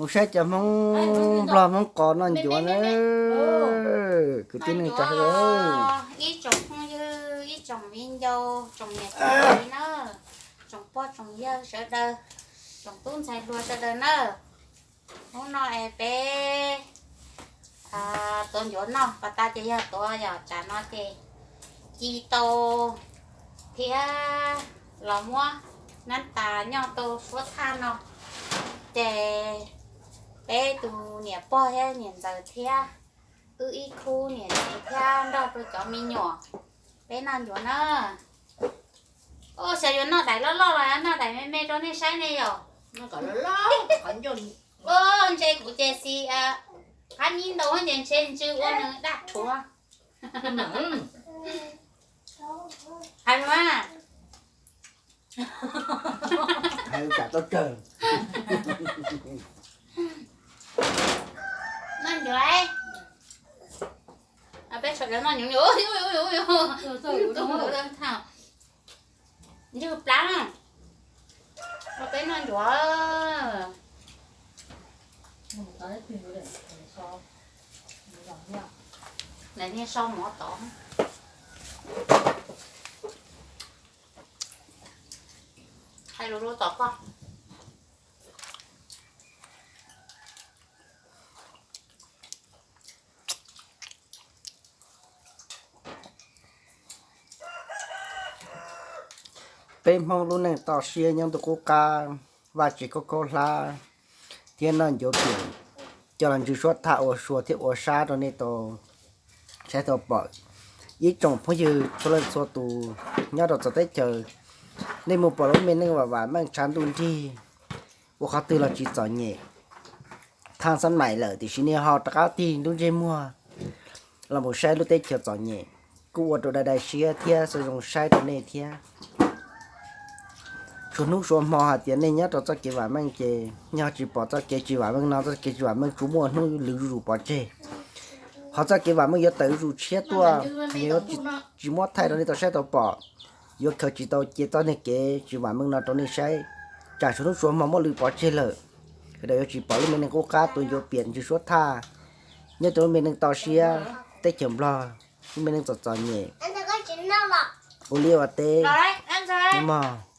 Mus saib cov Hmoob Nplog Hmoob Qos noj ncuav na. Kwv tij neej tsa sawv daws, ib tsoom phooj ywg, ib tsoom viv ncaus, tsoom niam tsoom txiv na, tsoom pog tsoom yawg sawv daws, tsoom tub ntxhais hluas sawv daws na. Hnub no es peb tuav ncuav noj, pas tas ces yog tuav yom, tsam no ces ci tau thiab los muab nab tas nyoj tau suab thaj no, ces peb tus niam pog thiab niam ntxawm thiab wb ib khub niam txiv thiab nrog rau cov me nyuam, peb noj ncuav na. Xyov yuav noj daim loj loj los noj daim me me rau nej saib ne yom? Ntse kuv ces xis qab nib ntau ces ntshe ntsw ua nws daj rhuav. Hais mas. Noj ncuav, peb sawv daws noj ncuav, ntswg plab, peb noj ncuav. Lawv niag so mov tod, hais lus rau tom koj. Peb Hmoob lub neej toj siab nyob ntuj qub qab, vaj tse khaub khaub hlab, thiab noj ncuav piam coj los ntsw suab thaj ua sua thiab ua sab rau nej tau saib tau pom. Ib tsoom phooj ywg txhua leej txhua tus nyob rau txawv teb chaws, nej mus pom lub me neej vam vam meej tshav ntuj nrig, ua qhov twg los tsis txom nyem, thaj xab maim lawm tiam sis nej ho rov qab tig lub ntsej muag los mus saib lub teb chaws txom nyem, kuj ua rau dai dai siab thiab xav zoo saib rau nej thiab. Suav hnub suav hmo hais tias nej nyob rau txoj kev vam meej ces nej ho tsis pom txoj kev tsis vam meej no, txoj kev tsis vam meej tsuas muaj hnub lwv zuj zus pov tseg. Ho txoj kev vam meej yuav tawm zuj zus tshiab tuaj, nws yuav tsis muab thaij rau nej tau saib tau pom, yuav khaws tsis tau cia txoj niag kev tsis vam meej no rau nej saib. Tsam suav hnub suav hmo muaj lwv pov tseg lawm, sawv daws yuav tsis pom lub me neej qub qab tuav ncuav piam ntsw suab thaj nyob rau lub me neej toj siab teb chaws Nplog, lub me neej txom txom nyem ua liaj ua teb mog.